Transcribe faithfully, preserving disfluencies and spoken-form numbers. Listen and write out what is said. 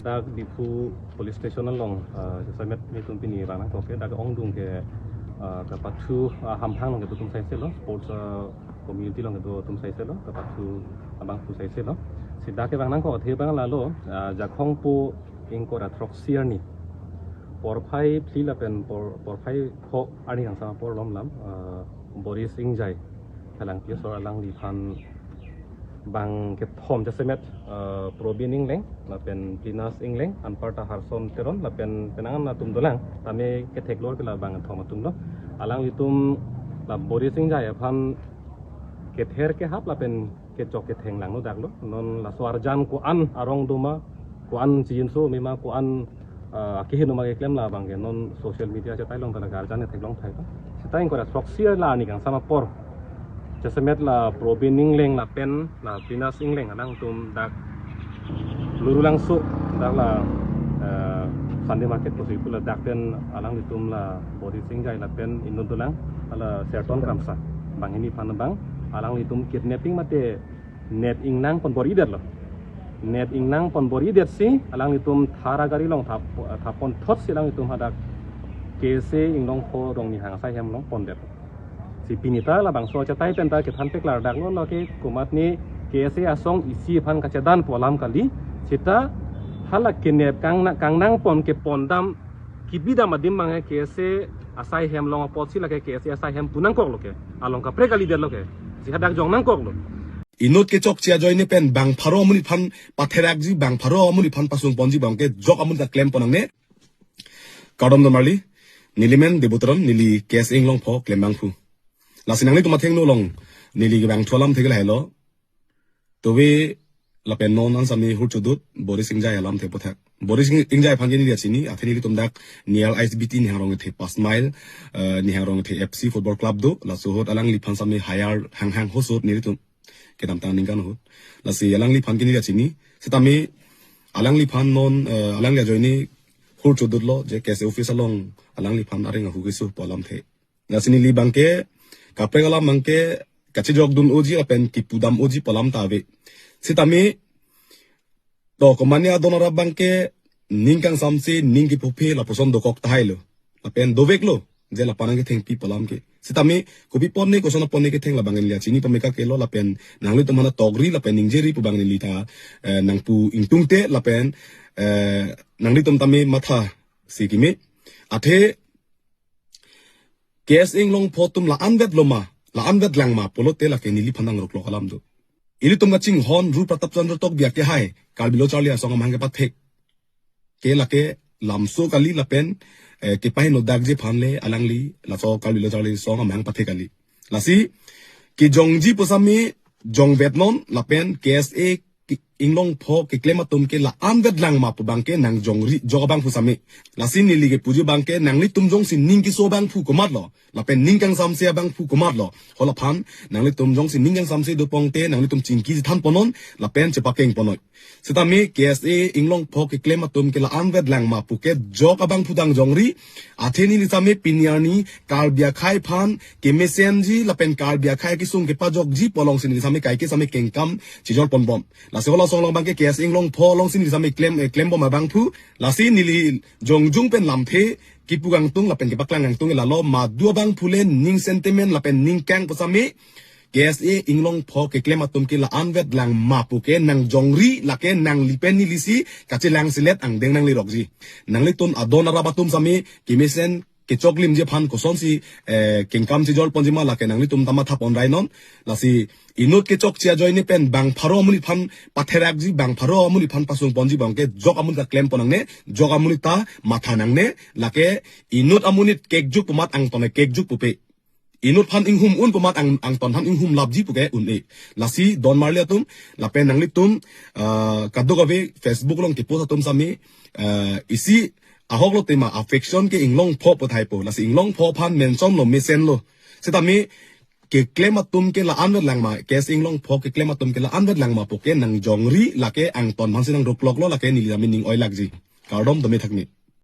Dak Diphu Police Station along, ah, jasemet nelitum pini vang nangkok ke, dak ongdung ke, ah, kapathu, ah, hamphang along kedo atum saise lo, sports, ah, community along kedo atum saise lo, kapathu abangphu saise lo. Si dak kevang nangkok athe abang lalo, ah, Jakhong po ingkoi ra throksi arni porphai phli lapen por, porphai pho arni kangsam apor lom lam, ah, Boris Engjai, Phelangpi asor, alangliphan bang kethom jasemet, eh, Probin Engleng, lapen Plinas Engleng, anparta Harson Teron, lapen penang an atum dolang, tame ketheklor ke la bang kethom atum lo. Alanglitum la Boris Engjai aphan kether kehap lapen kechok ketheng langno dak lo. Non laso arjan ko-an arong doma, ko-an chinso mema, ko-an, eh, kehin doma keklem la bang ke non social media chetai along ta la arjan theklong thai ta. Sita ingkoi ra throksi arni kangsam apor jasemet la Probin Engleng lapen la Plinas Engleng alangtum dak Lurulangso dak la, eh, Sunday market pusi pu la dak pen alanglitum la Boris Engjai lapen inut dolang, hala Serton Kramsa, banghini aphan bang alanglitum kidnapping mate nep ingnang pon bor-idetlo. Nep ingnang pon bor-idet si alanglitum thar agari along thap, thap pon thot si alanglitum hadak K S A Inglongpho Dongnihang asai hem along pondet. Si pini ta labangso achetai pen ta kethan peklar dak lo, lo ke komatne K S A asong isi aphan kachedanpo alam kali. Sita hala kenep kangna-, kangnang pon kepon dam, kibi dam adim bang ke K S A asai hem along apotsi lake K S A asai hem pu nangkok lo ke. Along kaprek kalidetlo ke. Si hadak jong nangkok lo. Inut kechokche ajoine pen bang pharo amonit aphan patherakji, bang pharo amonit aphan pasung ponji bang ke jok amonit ta klem pon nangne. Kardom don marli, neli men Debutron, neli K S A Inglongpho klem abangphu. Lasi nanglitum athengno along neli kevangthu alamthe ke lahelo. Tove lapen non an sami hur chodut Boris Engjai alamthe aputhak. Boris Eng-, Engjai aphan ke neli chini, athe nelitum dak near I S B T Nihang Rong Kethe Pas Mile, eh, Nihang Rong Kethe F C Football Club do, laso ahut alangliphan sami hire hanghang ahut nelitum kedamtang aningkan ahut. Lasi alangliphan ke neli chini, setame alangliphan non, eh, alangli ajoine hur chodutlo, je K S A office along alangliphan areng ahu keso pu alamthe. Lasi neli bang ke kaprek alam bang ke kachejokdun unji lapen kipu dam unji pu alam ta ave. Setame to komatne adon arap bang ke ning kangsamse ning kipuphe lapuson dokok tahai lo. Lapen doveklo je lapu nangkethengpi pu alam ke. Setame kopi ponne, koson ponne ketheng labang neli chini pame kake lo, lapen nanglitum aphan tokri lapen ningjeri pu bang neli ta, eh, nangpu ingtungte lapen, eh, nanglitum tame matha si keme. Athe K S A Inglongpho atum la-anvet loma, la-anvet lang ma pulote lake neliphan nangrok lok alam do. Ilitum kachinghon Ru Pratap Chandra Tokbi akehai Karbi Lo Charli Asong amahang kepathek ke lake lamso kali lapen, eh, kepahingno dakji aphan le alangli laso Karbi Lo Charli Asong amahang pathek kali. Lasi kejongji pusami jongvet non lapen K S A ke-, Inglongpho keklem atum ke la-anvet lang ma pu bang ke nangjongri jok abangphu sami. Lasi neli kepuji bang ke nanglitum jongsi ning keso abangphu komatlo, lapen ning kangsamse abangphu komatlo, hala aphan nanglitum jongsi ning kangsamse do pongte nanglitum chingki chethan pon non lapen chepakeng pon noi. Setame K S A Inglongpho keklem atum ke la-anvet lang ma pu ke jok abangphu nangjongri. Athe neli sami pini arni Karbi akhei aphan kemesenji lapen Karbi akhei kesung kepajokji pu alongsi neli sami kaike sami kengkam chejor ponbom. Lasi hala asong along bang ke K S A Inglongpho alongsi neli sami klem, eh, klembom abangphu. Lasi neli jongjung pen lamthe kipu kangtung lapen kepaklang kangtung lalo, madu abangphu le ning sentiment lapen ning kang pusami K S A Inglongpho keklem atum ke la-anvet lang ma pu ke nangjongri, lake nangli pen nelisi kachelang selet angdeng nanglerokji. Nanglitum adon arap atum sami kemesen kechoklimji aphan kosonsi, eh, kengkam chejor ponji ma lake nanglitum ta matha pon rai non. Lasi inut kechokche ajoine pen bang pharo amonit aphan patherakji, bang pharo amonit aphan pasung ponji bang ke jok amonit ta klem pon nangne, jok amonit ta matha nangne, lake inut amonit kekjuk pumat angton kekjuk pupe. Inut aphan inghum un pumat ang, angton aphan inghum lapji pu ke un-e. Lasi don marli atum, lapen nanglitum, ah, kadokave Facebook along kepost atum sami, ah, isi ahok lo tema affection ke Inglongpho pu thaipo. Lasi Inglongpho aphan mention lo, mesen lo. Setame keklem atum ke la-anvet lang ma, K S A Inglongpho keklem atum ke la-anvet lang ma pu ke nangjongri, lake angton aphansi nangrok lok lo, lake neli sami ning oilakji. Kardom tame thakme.